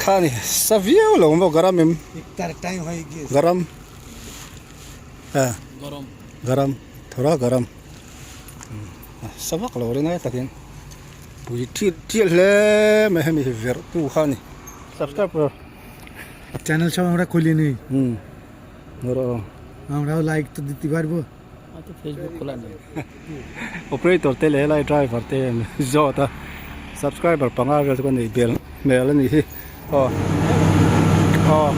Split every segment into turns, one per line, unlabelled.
kha a ni sa viau lo maw garam em garam garam thawra garam sa vak lo rinai takin pui ṭil ṭil hle mai hemi hi verh tu kha a ni subscriber
channel সব আমরা খুলি নি আমরাও like তো দিতে পারবো
Operator te leh helai driver te an zawt a subscriber panga vel chu ka nei bel hmel a nih hi aw aw.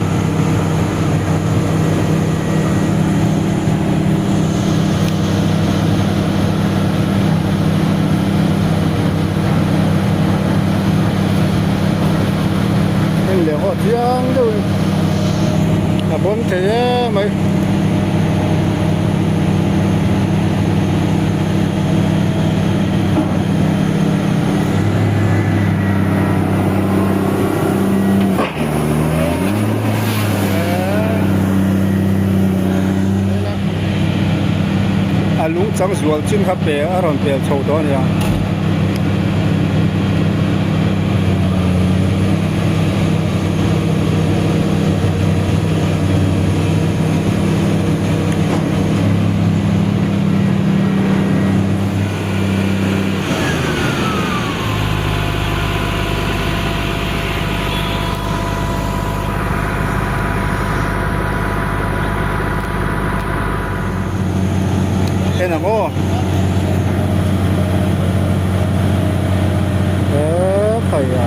Heng leh haw chiang deuh in a bawn thei em mai. A lung chang zual chin kha pe a rawn pel chho tawh a nia. En ang aw he khai a.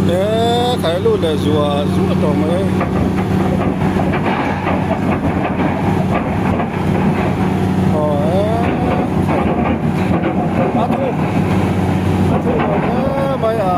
E khai lut leh zuah zuah tawh mai. Aw e khai a thuk a thuk lo hle mai a.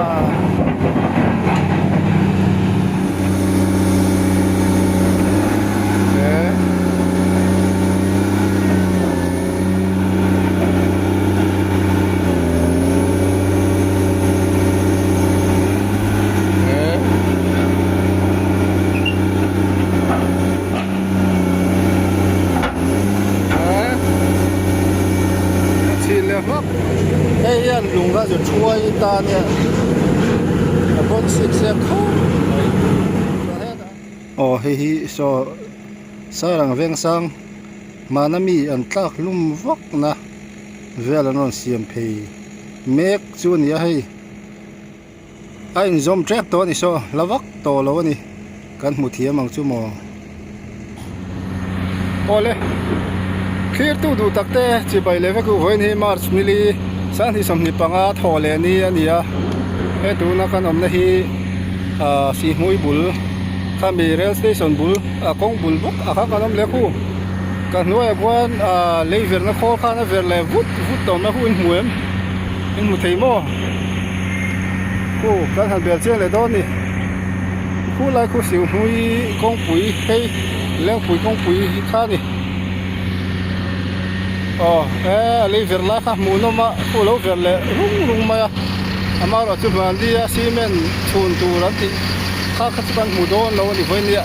Hei hian lung a zu thuai ta nia a bawn sik se khawp mai aw hei hi saw Sairang Vengsang hmana mi an tlak hlum vak na vel an rawn siam phei mek chu a ni a hei a inzawm tep tawh a ni saw la vak tawh lo a ni kan hmu thiam ang chu maw awle thlir tu duh tak te chibai leh vek u vawiin hi march nili sanghnih 25 thawh leh ni a ni a he tuna kan awmna hi ah sihhmui bul khami rail station bul a kawng bul bawk ah khan kan awm leh khu ka hnuaiah khuan ah lei verna khawl khan a ver leh vut vut tawh mai khu in hmu em in hmu thei maw khu kan han bel chiang leh dawn a ni khulai khu sihhmui kawngpui phei lengpui kawngpui kha a ni aw he a lei ver lai kha hmuh nawm a khu lo ver leh rung rung mai a amaherawh chu hmanli a cement chhun tur an tih kha kha chu kan hmu dawn lo a ni vawi nia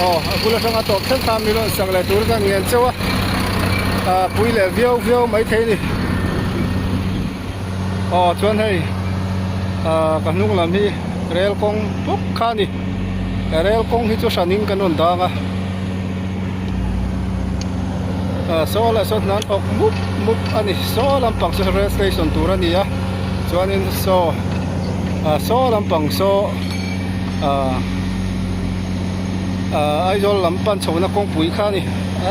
aw a bul atanga tawp thleng khan mi rawn sak leh tur ka ngen chauh a ah pui leh viau viau maithei a ni aw chuan hei ah ka hnung lam hi rel kawng bawk kha a ni rel kawng hi chu hranin kan rawn dang a ah saw lah sawn hnan awk mup mup a ni saw lampang chu rail station tur a ni a chuanin saw ah saw lampang saw ah ah Aizawl lam pan chhohna kawngpui kha a ni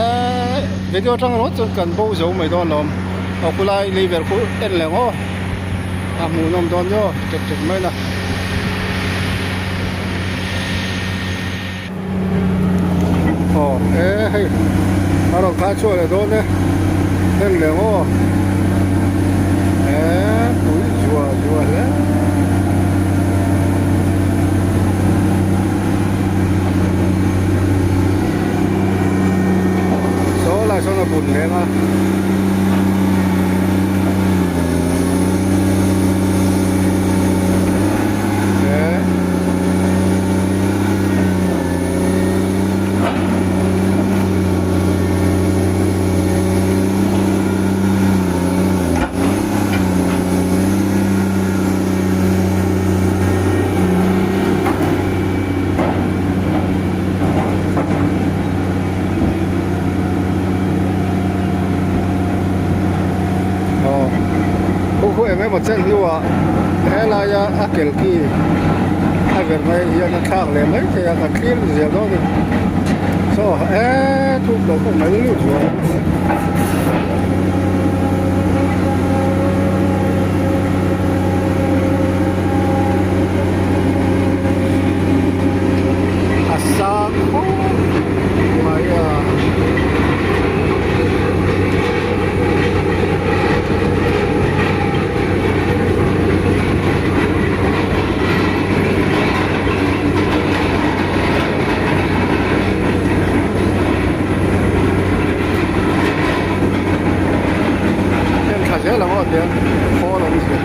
eee video atang ringawt chuan kan bo zo mai dawn lawm aw khulai lei ber khu en leh ang aw a hmuhnawm dawn nia aw tek tek mai na. Aw e hei a rawn khai chhuak leh dawn e en leh ang aw. eng emaw chen hnuah helaia a kelki a ver mai hian a thlak leh mai thei a kan thlir zel dawn a ni saw eee thuk lo pawh mai lut zual a. A sang khawp mai a. En thla zel ang aw tiang khawl awm zia.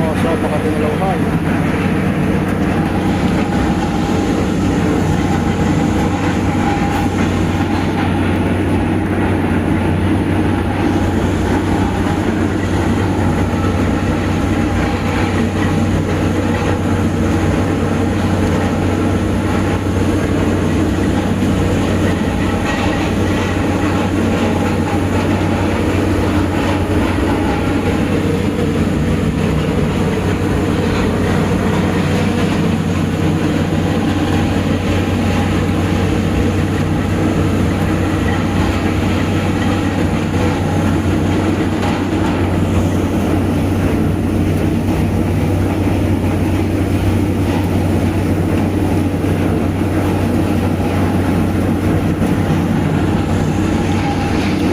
Aw saw pakhat in a lo hai.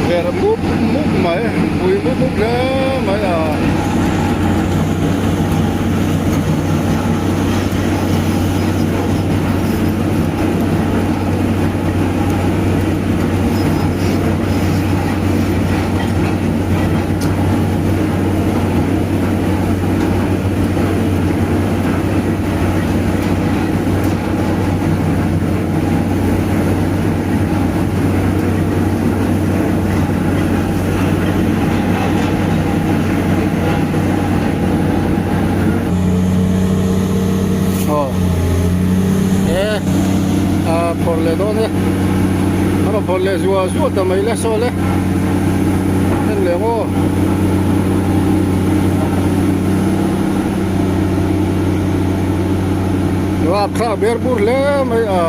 Ver mup mup mai pui mup mup hle mai a. Aw e a phawrh leh dawn e a rawn phawrh leh zuah zuah ta mai le saw le en leh ang aw. Rapthlak ber bur hle mai a.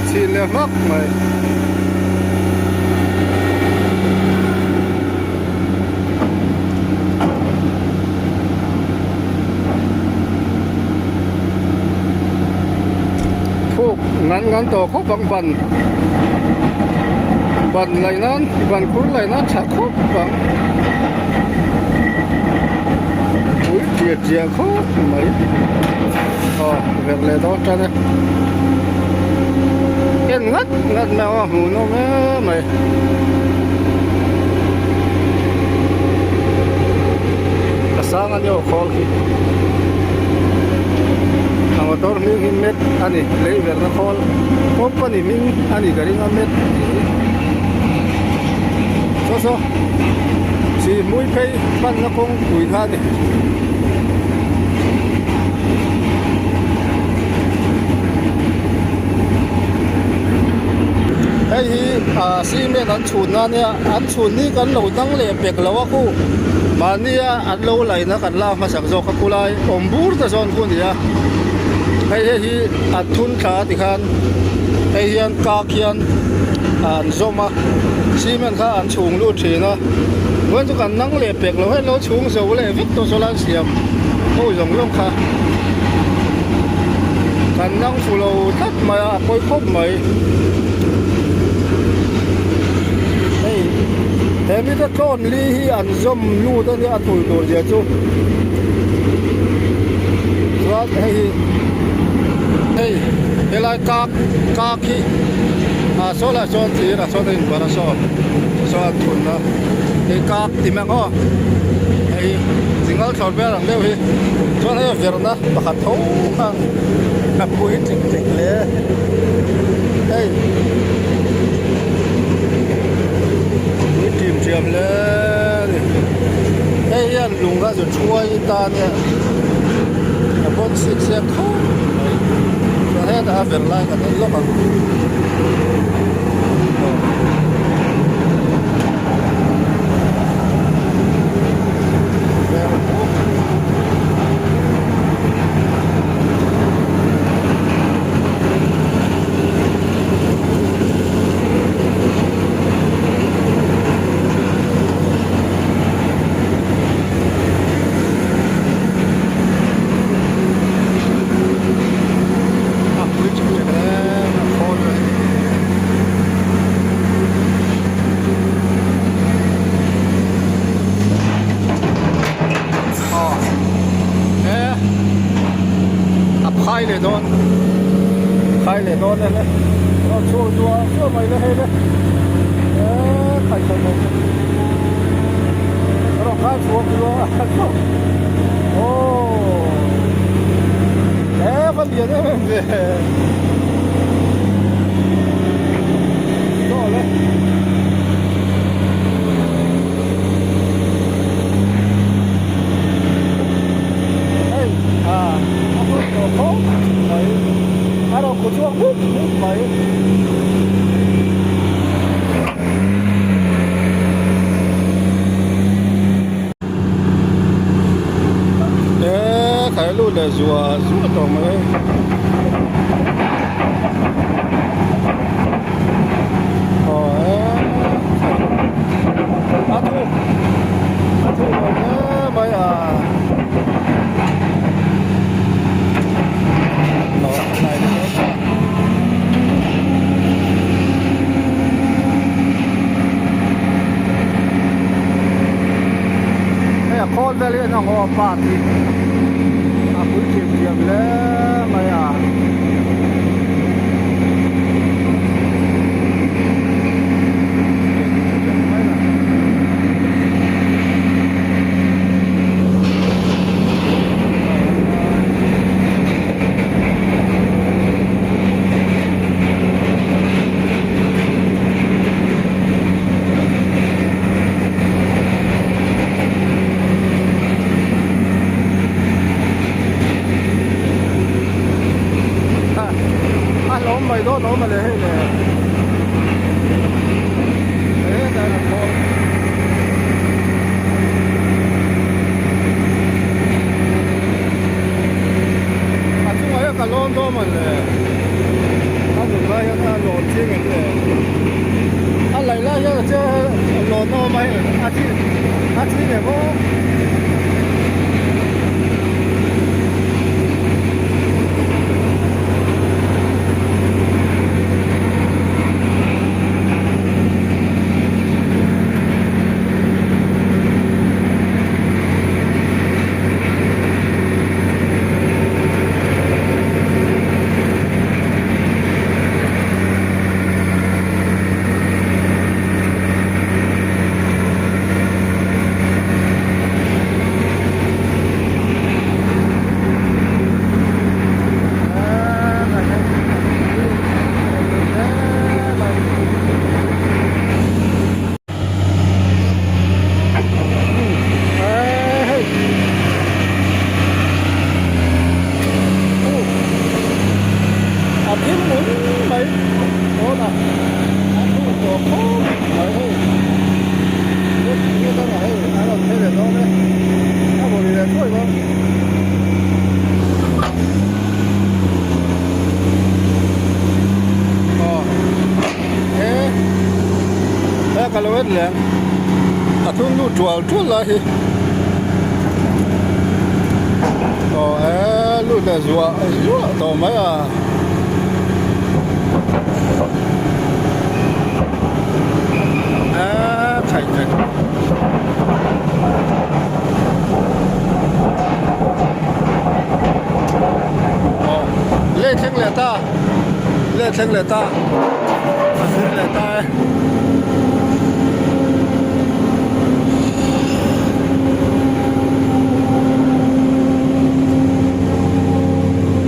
Chhin leh hmak mai. Thuk ngan ngan tawh khawp ang ban ban laih nan ban khur laih nan tha khawp ang pui chiah chiah khawp mai aw verh leh dawn tan e en ngat ngat mai ang a hmuhnawm em mai. A sang a ni aw khawl khi a motor hming hi met a ni lei verhna khawl company hming a ni ka ring a met tih hi saw saw sihhmui phei hmanna kawngpui kha a ni. Hei hi ah cement an chhun na ania an chhun hi kan lo dang leh pek lo a khu mahnia an lo laina kan lak hmasak zawk a khulai awm bur te zawn khu a ni a hei hei hi a thun thla a tikhan hei hian kak hian an zawm a cement kha an chhung lut thin a chuan chu kan nang leh pek lo hei lo chhung zo leh vek tawh saw lai siam ho zawng zawng kha kan nang fu lo tlat mai a a pawi khawp mai. Hei. kilometer tlawn li hi an zawm lut a nia a tul tur zia chu chuan hei hi hei helai kak kak hi ah saw lai sawn thir ah sawn a inbarh a saw saw an thun a hei kak ti mai ang aw hei zingal thlawr vel ang deuh hi chuan hei a verhna pakhat tho khan a pui tling tling hle hei pui ṭim ṭiam hle a ni hei hian lung a zu thuai ta nia a pawn sik siak khawp mai chuan hetah a verh lai kan en lawk ang aw. A pui ṭek ṭek reng a khawl reng. Aw he a phai leh dawn phai leh dawn e le aw chhuak duah duah mai le hei le eee khai khai khai rawn khai chhuak duah duah aww he va lian em em ve chaw le. Hei a a hmun tawh khawp mai a rawn khu chhuak mup mup mai. E khai lut leh zuah zuah tawh mai. Aw e a thu a thu lo hle mai a aw a hnai leh dawn ta. Hei a khawl vel hi an ang aw a pa tih a pui thiam thiam hle mai a. A hlawm mai dawn awm a le hei le hetah hian a khawl a chungah hian ka lawn dawn a le a nun lai hian a lawn chiang em le a laih lai hian a che lawn awm a hei a thi a thi leh bawk. A thim mun mai dawn a a thu tawh khawp mai hei hei a rawn phei leh dawn e a vawi leh thuai dawn. Aw he he ka lo en leh a thun lut tual tual lai hi aw he lut leh zuah zuah tawh mai a. Eee khaih khaih. thleng leh ta a vir leh ta e.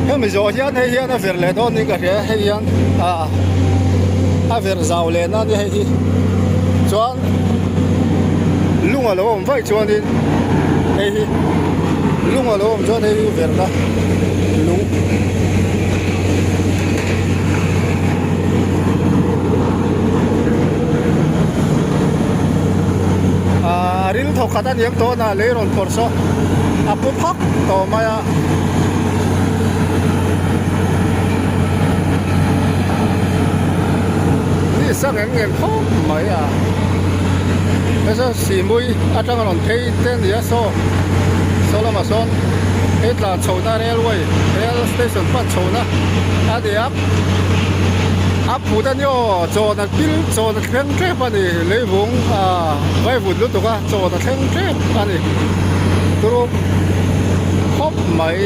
Hemi zawh hian hei hian a vir leh dawn niin ka hria hei hian ah a vir zau leh na ania hei hi chuan lung a lo awm vaih chuanin hei hi lung a lo awm chuan hei hi verna lung. Ahh a ril thawk khat a niang tawh na lei rawn phawrh saw a pu phak tawh mai a. Ni sang eng eng khawp mai a hei saw Sihmui atanga rawn phei te a ni a saw saw lamah sawn hei tlan chhohna railway rail station pan chhohna a ni a a phut a ni aw chawn a pil chawn a thleng tep a ni leivung ah vaivut lutuk a chawn a thleng tep a ni turu khawp mai.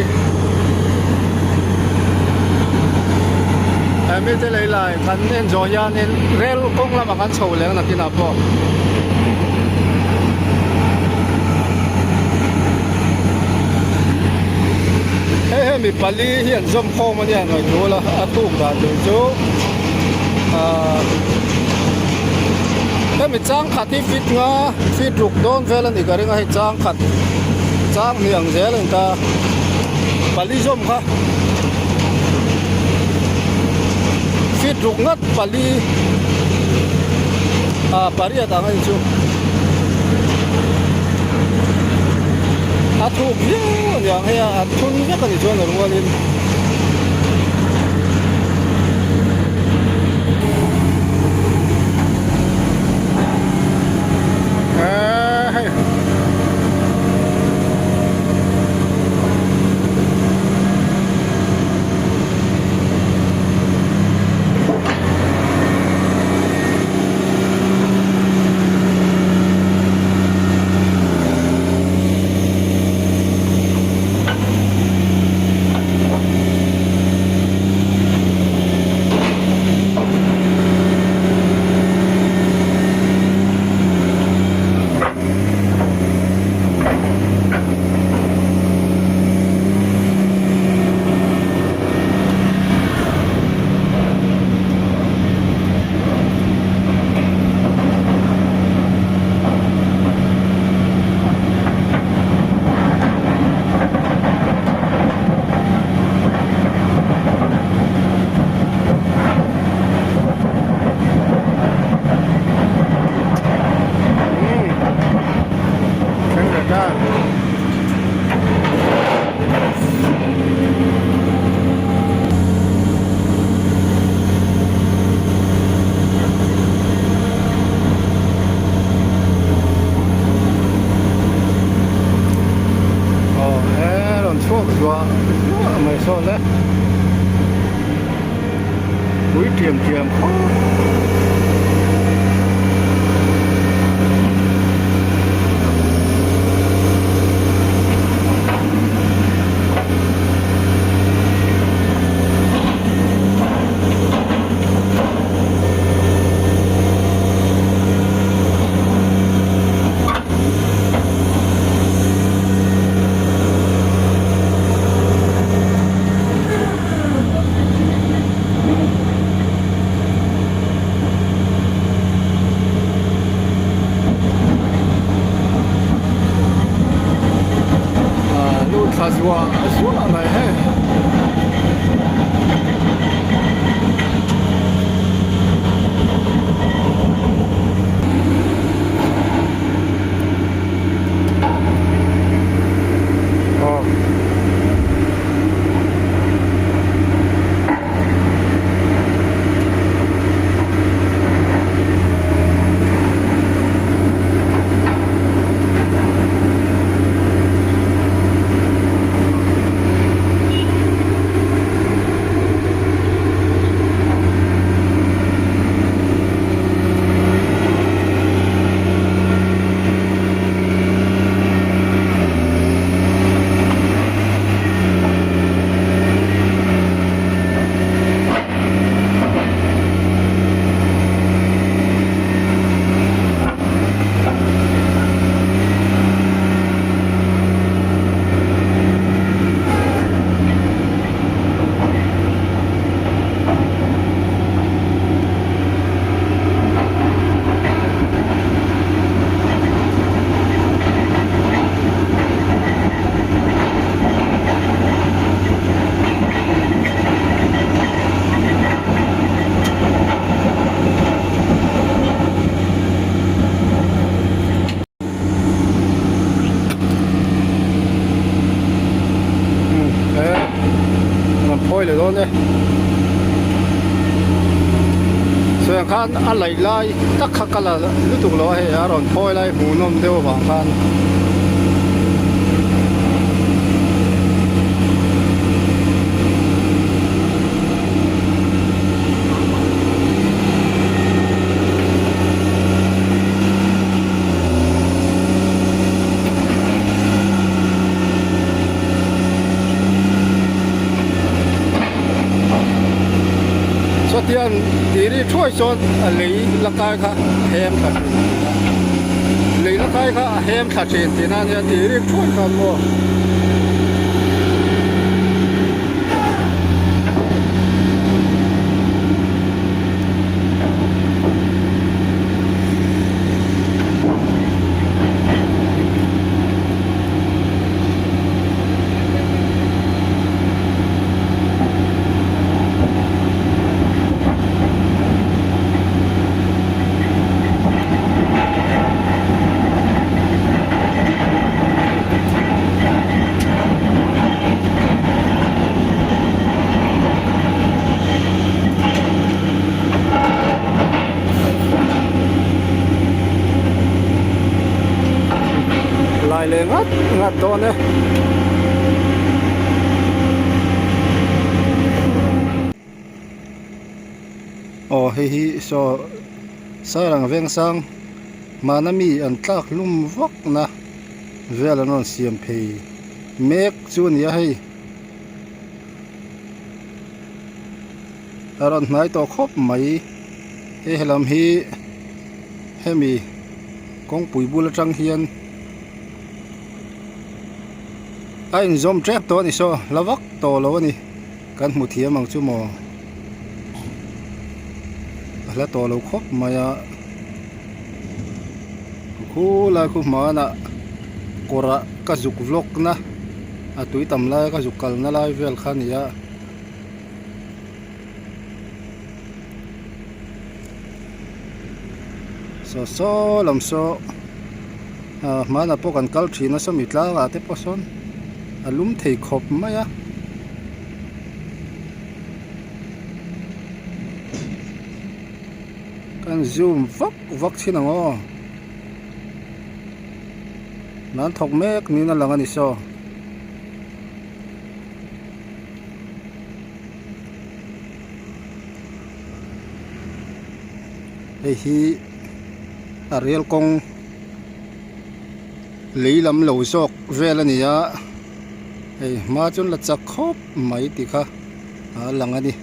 He mite lei lai kan en zawh hianin rel kawng lamah kan chho leh ang nakinah pawh. Hei hemi pali hi an zawm khawm a nia ngaihtuah la a tuk dan tur chu ahh hemi chang khat hi fit nga fit ruk dawn vel a ni ka ring a hei chang khat chang hnih ang zel a ni ta pali zawm kha fit ruk ngat pali ah pariat ang a ni chu a thuk viau a ni ang hei a a thun vek a ni chuan a rualin. Eee hei. Aw he rawn chhuak zuah zuah mai sawn le pui tiam tiam khawp. Lut thla zuah zuah mai hei. dawn e. Sawiang khan a laih lai tak kha ka la lutuk lo a hei a rawn phawi lai hmuhnawm deuh avang khan. Sawtian tiri thuai chuan a lei la kai kha a hem thla thin lei la kai kha a hem thla thin tih nan hian tiri thuai khan maw. Lai leh ngat ngat dawn e. Aw hei hi saw Sairang Vengsang hmana mi an tlak hlum vak na vel an rawn siam phei mek chu a ni a hei. A rawn hnai tawh khawp mai hei helam hi hemi kawngpui bul atang hian a inzawm tep tawh a ni saw la vak tawh lo a ni kan hmu thiam ang chu maw a hla tawh lo khawp mai a khulai khu hmanah kawrah ka zuk vlog na a tui tam lai ka zuk kalna lai vel kha a ni a. Saw saw lam saw ah hmanah pawh kan kal thin a sawmi tlangah te pawh sawn a lum thei khawp mai a. Kan zoom vak vak thin ang aw nan thawk mek niin a lang a ni saw. Hei hi a rel kawng lei lam lo zawk vel a ni a hei hma chuan la chak khawp mai tih kha a lang a ni.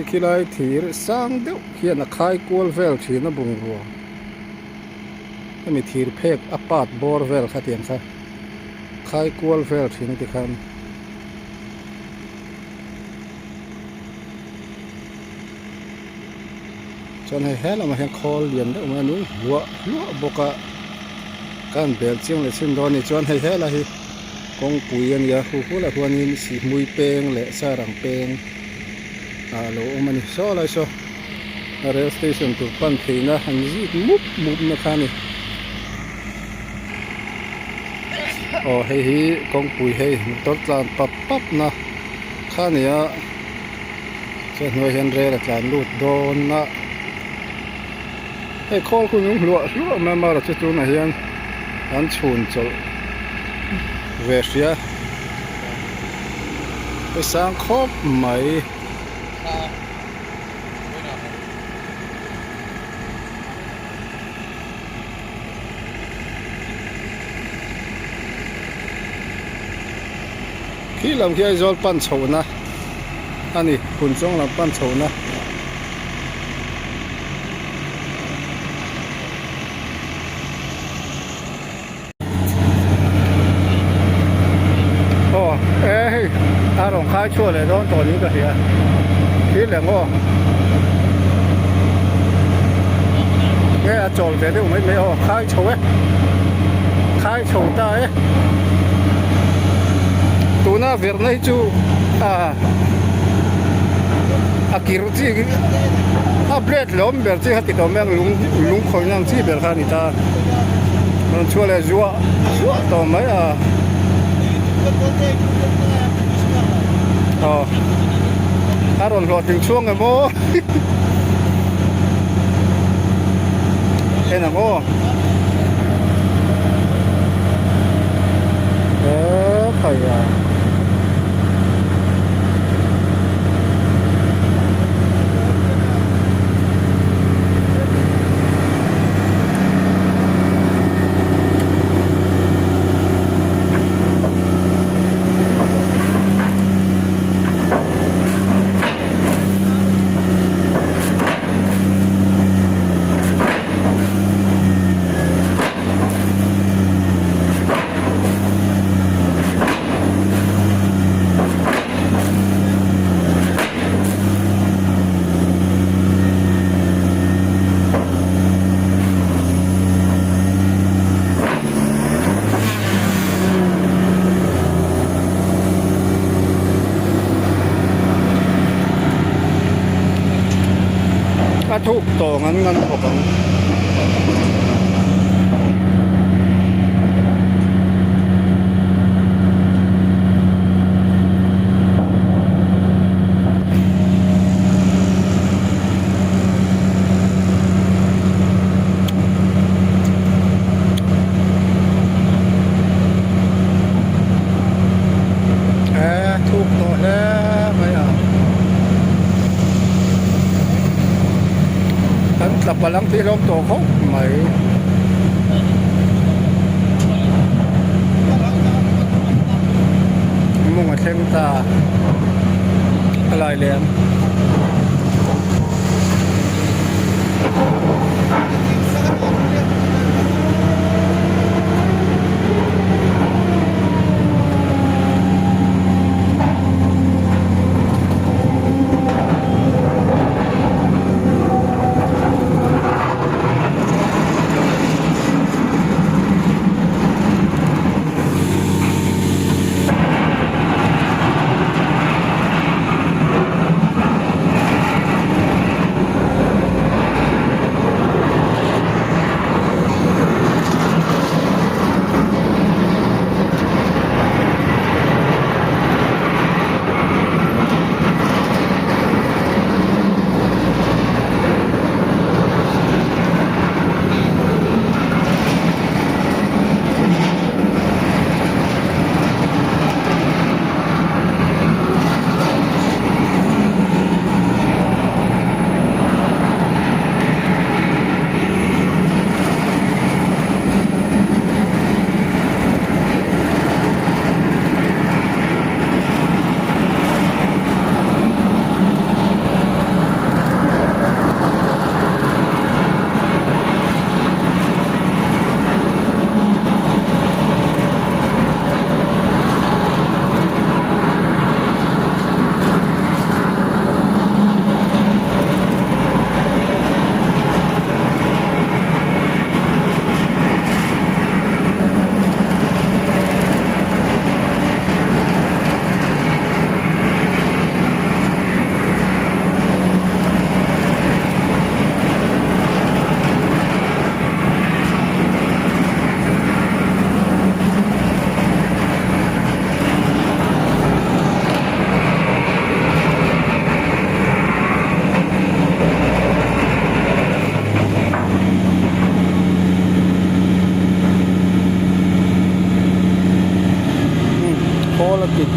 Khilai thir sang deuh hian a khai kual vel thin a bungrua hemi thir phek a pat bawr vel kha tiang kha khai kual vel thin a tikhan. Chuan hei he lamah hian khawl lian deuh mai a nung hluah hluah bawk a kan bel chiang leh chhin dawn a ni chuan hei helai hi kawngpui a ni a hu hulah huanin sihhmui peng leh sarang peng ah alo awm a ni saw lai saw a rail station tur pan theihna an zik mup mup na kha a ni aw hei hi kawngpui hei motor tlan pap pap na kha a ni a. Chuan hnuaiah hian rel a tlan lut dawn a hei khawl khu nung hluah hluah mai a amaherawh chu tunah hian an chhun chawlh ve hria hei sang khawp mai. Khi lam khi Aizawl pan chhohna a ni hun chawng lam pan chhohna. Aw e hei a rawn khai chhuah leh dawn tawh niin ka hria thil leh maw nge a chawl ve deuh mai mai aw khai chho e khai chho ta e tuna verna hi chu ah. A kir chi a blade lawm ber chi kha ti tawh mai ang lung lung khawihna ang chi ber kha a ni ta rawn chhuah leh zuah zuah tawh mai a aw a rawn hlawhtling chhuang em aw en ang aw e khai a. A thuk tawng an ngan bawk ang. E thuk tawh hle mai a kan tla palh ang tih hlawm tawh khawp mai. Mawng a thleng ta a lai leh ang. Khawl a kit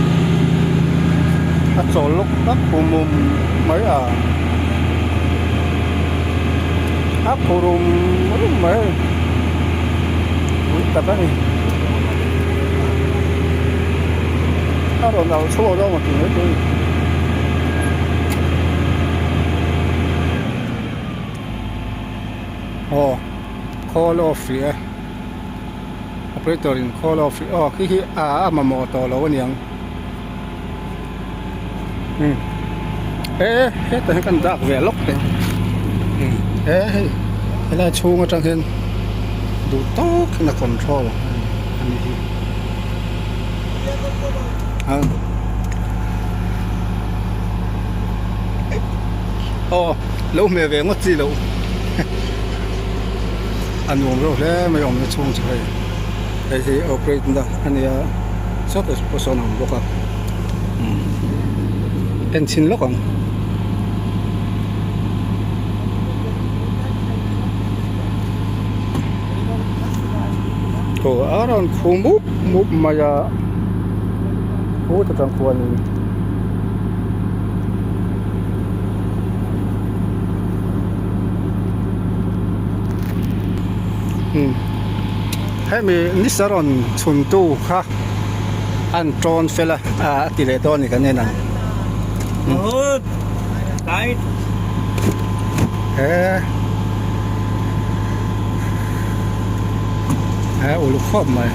a chawl lawk tak pum um mai a a phur um rum mai ui tak a ni a rawn au chhuak dawn a ti mai thei. Aw khawl off rih e operator in khawl off rih aw khi hi a a mamawh tawh lo aniang umm e hetah hian kan dak ve lawk teh ang e hei helai chhung atang hian duh tawk hian a control a nih hi a. Aw lo hmeh ve ngawt chi loh a nuam reuh hle mai awmna chhung chu hei hei hi operate na a nia sawtah pawh sawn a awm bawk a en chhin lawk ang. Aw a rawn khu mup mup mai a khut atang khuanin. Hemi nisa rawn chhun tu kha an tawn fel a a ti leh dawn a ni kan en ang. He he uluk khawp mai.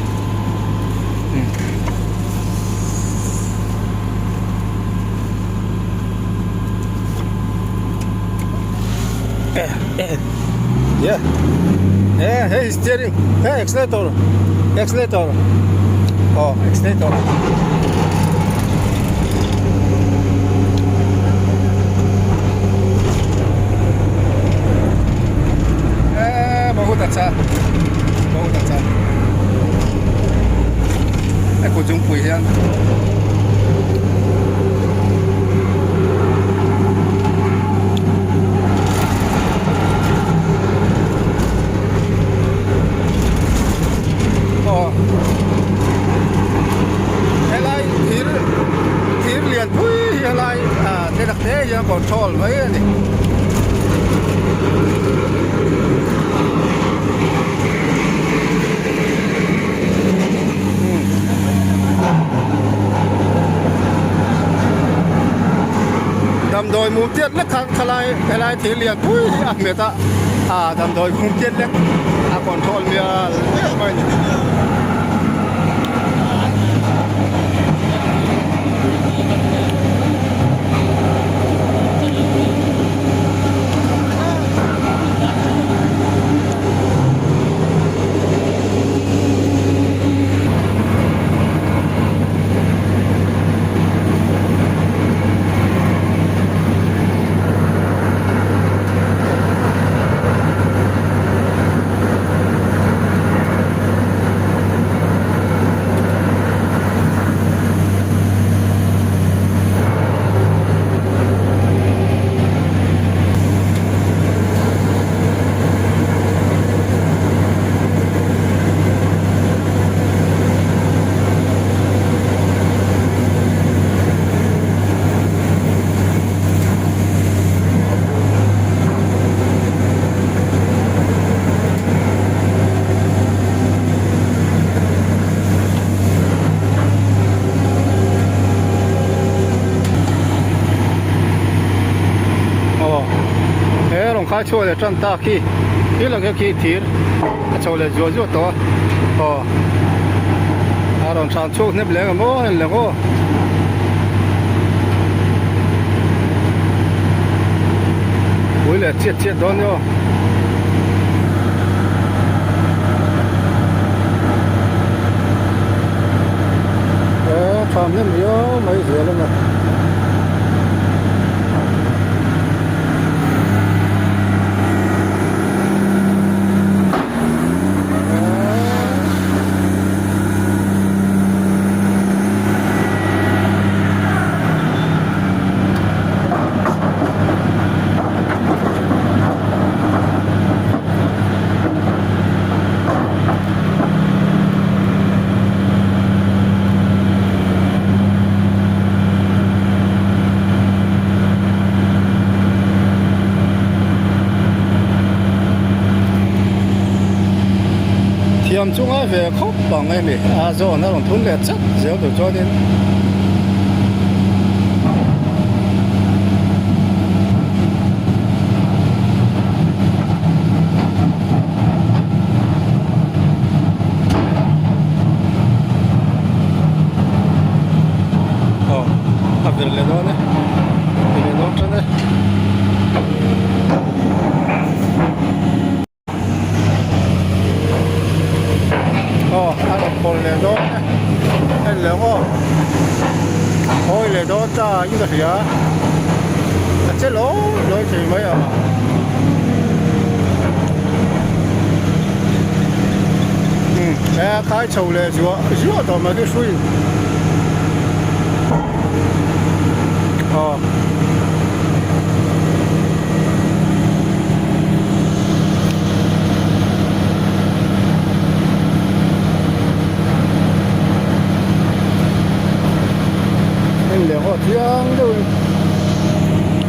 Yeah. Yeah, hey steering. Hey accelerator. Accelerator. Oh, accelerator. Eh, bahut acha. Bahut acha. Eh, kut zungpui hian. Aw helai thir thir lian pui hi helai ah te tak te hian control mai a ni. Damdawi mum tiat lek kha khalai helai thir lian pui hi a hmet a ah damdawi mum tiat lek a control mial mial mai a ni. Aw he rawn khai chhuak leh tan tak hi thil ang hian khi thir a chho leh zuah zuah tawh a aw a rawn thlan chhuak hnep leh ang maw heng leh aw. Pui leh chiat chiat dawn ni aw. He thlam hnem riau mai zel a ni. Thiam chu ngai ve khawp ang em i a zawn a rawn thun leh chat zel tur chuanin Aw a vir leh dawn e vir leh dawn tan e. Aw a rawn pawlh leh dawn e en leh ang aw hawi leh dawn ta in ka hria. che lawi lawi thei mai a. Umm he a khai chho leh zuah zuah tawh mai khi hruiin aw. En leh haw chiang deuhin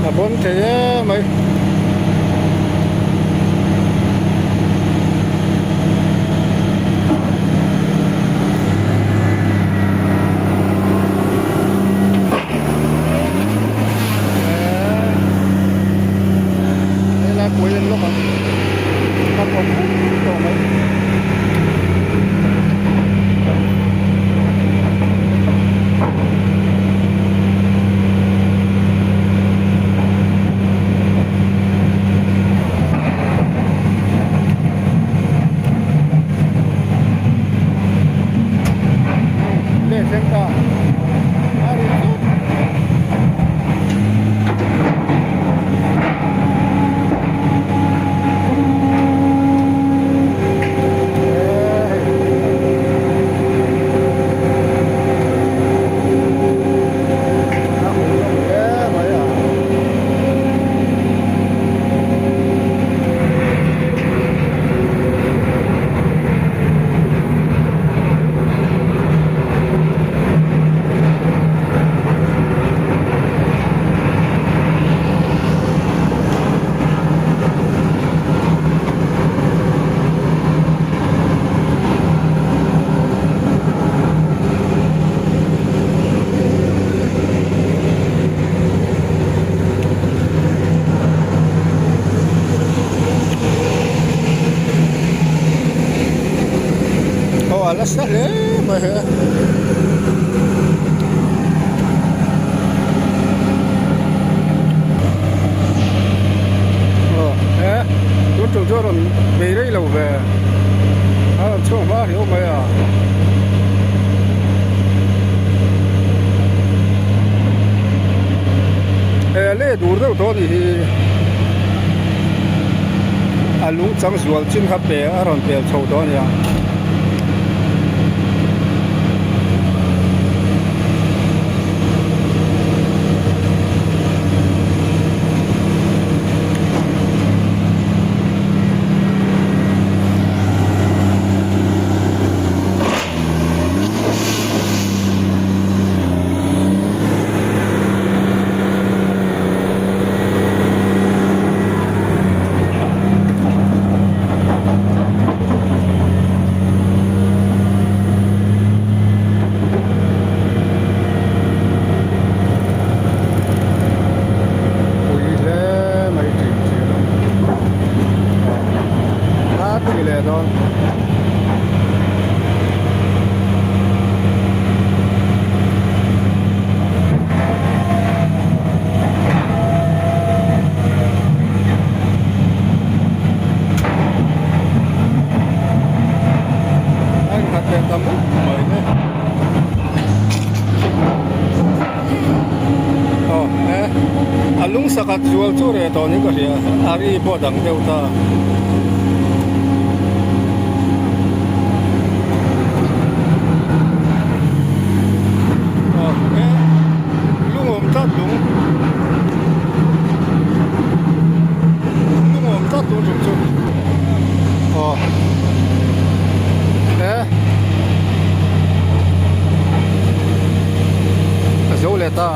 a bawn thei em mai. Helai puai en lawk ang a kawm khum tawh mai. Leh thleng ta a ri thut. Aw a nasa hle mai he. Aw he tun tum chu a rawn bei rei lo ve a rawn chhuak hma riau mai a. He leh dur deuh tawh a nih hi a lung chang zual chin kha pe a rawn pel chho tawh a nia. Pui hle mai tih thin a a ti leh dawn. A innghat leh ta mup mai le. Aw he a lung sakhat zual chu reh tawh niin ka hria a ri pawh a dang deuh ta. Aw he lung awm tlat lung lung awm tlat tun tum chu aw he a zo leh ta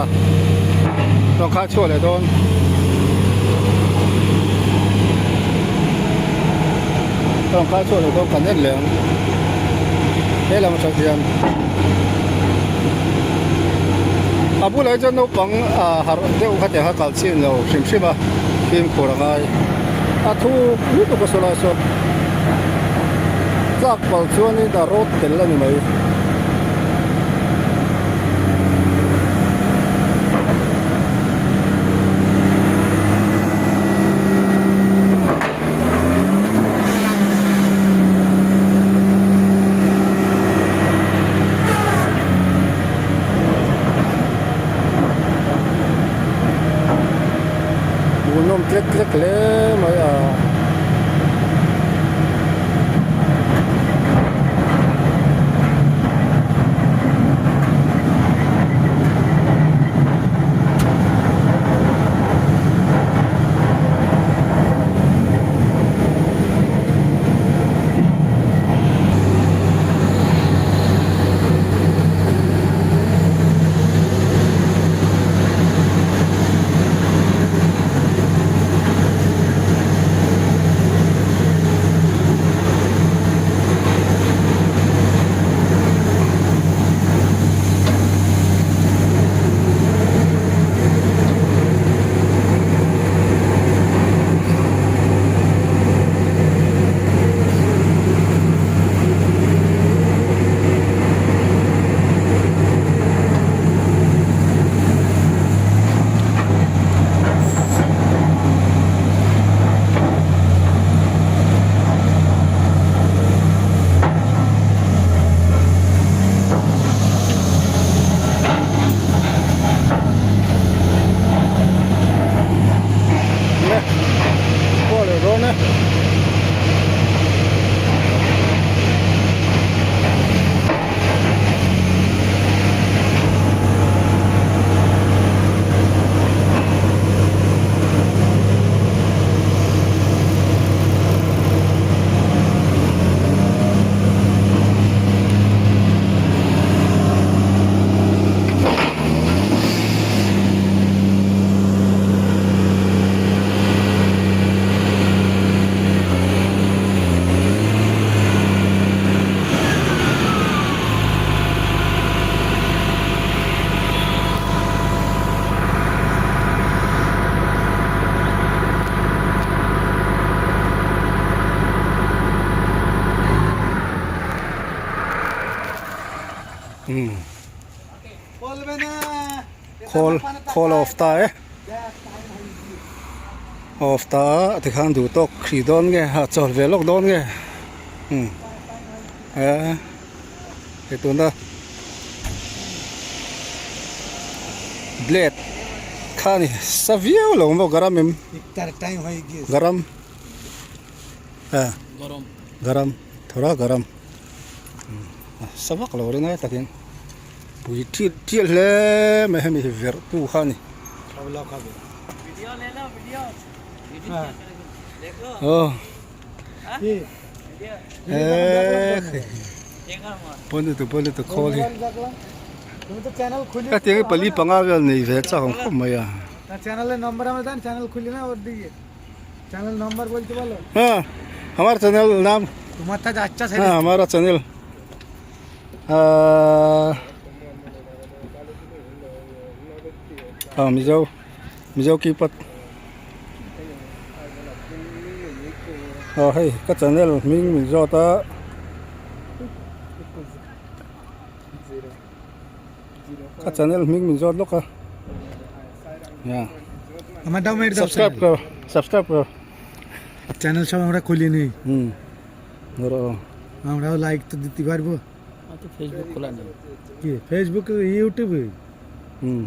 rawn khai chhuah leh dawn. Rawn khai chhuah leh dawn kan en leh ang he lam atang hian a bulah hi chuan naupang ah harh deuh kha tiang kha kal chin lo hrim hrim a fimkhur a ngai a thuk lutuk a saw lai sawn tlak pal chuanin a rawt tel a ni mai. Umm khawl khawl a off ta e a off ta a tikhan duh tawk hrih dawn nge a chawl ve lawk dawn nge umm eh hei tuna blade kha a ni sa viau lo maw garam em garam garam thawra garam. Sa vak lo ringai takin pui tial tial hle mai hemi hi verh tu kha a ni. Aw pawn lutuk pawn lutuk khawl hi hetiang hi pali panga vel nei ve chak ang khawp mai a. হ্যাঁ আমার channel নাম হ্যাঁ আমার channel ah Mizo Mizo keypad aw hei ka channel hming min zawt a ka channel hming min zawt lawk a subscribe kar subscribe kar
channel সব আমরা খুলি নি
হুম ধরো
আমরাও লাইক তো দিতে পারবো
ফেসবুক খোলা নেই
কি ফেসবুক ইউটিউব
হুম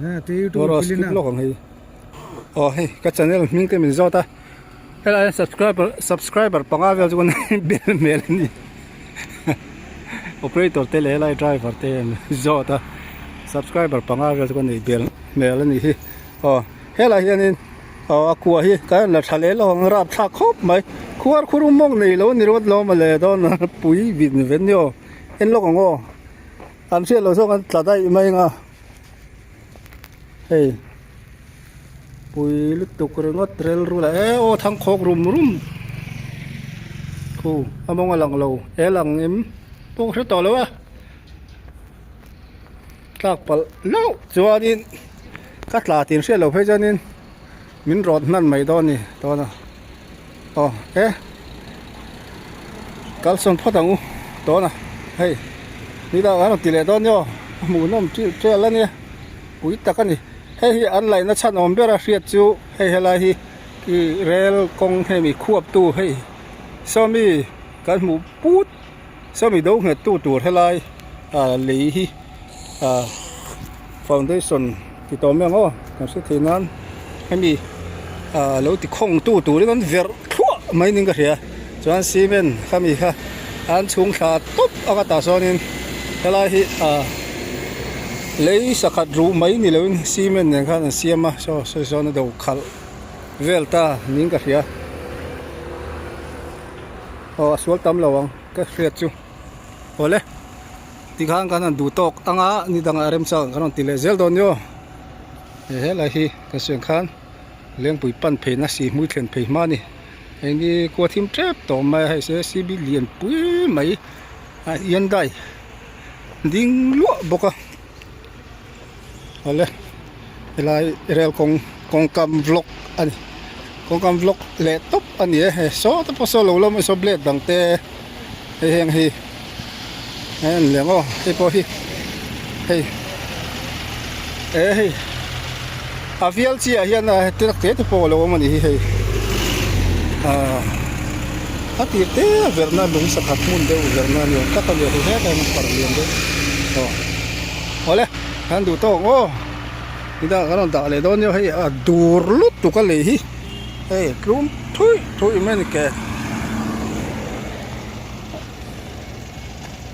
হ্যাঁ তো ইউটিউব
ধরো
খুলি
skip
না
lawk ang hei aw hei ka channel hming te min zawt a helai ah subscriber subscriber panga vel chu kan bel hmel a ni operator te leh helai driver te an zawt a subscriber panga vel chu kan nei bel hmel a ni hi aw helai hianin aw a kua hi kan la tha leh lo ang rap thlak khawp mai khuar khur mawng nei lo a ni rawt lo mawle dawn a pui vin ven ni aw en lawk ang aw an hriat loh zawk an tla daih mai ang a hei pui lutuk ringawt rilru lah e aw thangkhawk rum rum khu a mawng a lang lo e lang em pawh ka hre tawh lo a tlak palh hlauh chuanin ka tla tih hriat loh phei chuanin min rawt hman mai dawn a ni dawn a aw e kalsawn phawt ang u dawn a hei nidang an rawn ti leh dawn nia aw a hmuhnawm ṭil ṭel a nia pui tak a ni hei hi an laihna chhan awm ber a hriat chu hei helai hi ih rel kawng hemi khuap tu hei sawmi kan hmuh put sawmi do nghet tu tur helai ah lei hi ah foundation ti tawh mai ang aw kan hre thei nan hemi ah lo ti khawng tu turin an verh thluah mai niin ka hria chuan cement khami kha an chhung thla tawp anga tah sawnin helai hi ah lei sakhat ruh mai ni loin cement nen khan an siam a saw sawi sawn a do khalh vel ta niin ka hria aw a sual tam lo ang ka hriat chu awle tikhan kan han duh tawk anga ni dangah remchang kan rawn ti leh zel dawn nia he helai hi kan sawi ang khan lengpui pan phei na si hmui thlen phei hma a ni heng hi khua thim tep tawh mai a hei se cb lian pui mai a hyundai ding luah bawk a awle helai rel kawng kawngkam vlog a ni kawngkam vlog leh tawp a ni e hei saw te pawh saw lo lam saw blade dang te hei heng hi hei an leng aw hei pawh hi hei eh hei a vial chi ah hian a te tak te te pawh a lo awm a ni hi hei ah a tir te a verhna lung sakhat hmun deuh verhna ni awm tak a ni a hei hetah hian a parh lian deuh aw awle kan duh tawk ang aw nidangah kan rawn dah leh dawn nia hei a dur lutuk a lei hi hei tlum thuih thuih mai a ni ke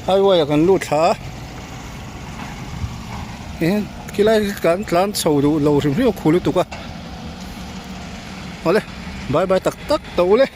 highway ah kan lut thla a eh khilai kan tlan chho duh lo hrim hrim a khu lutuk a awle bye bye tak tak tawh ule.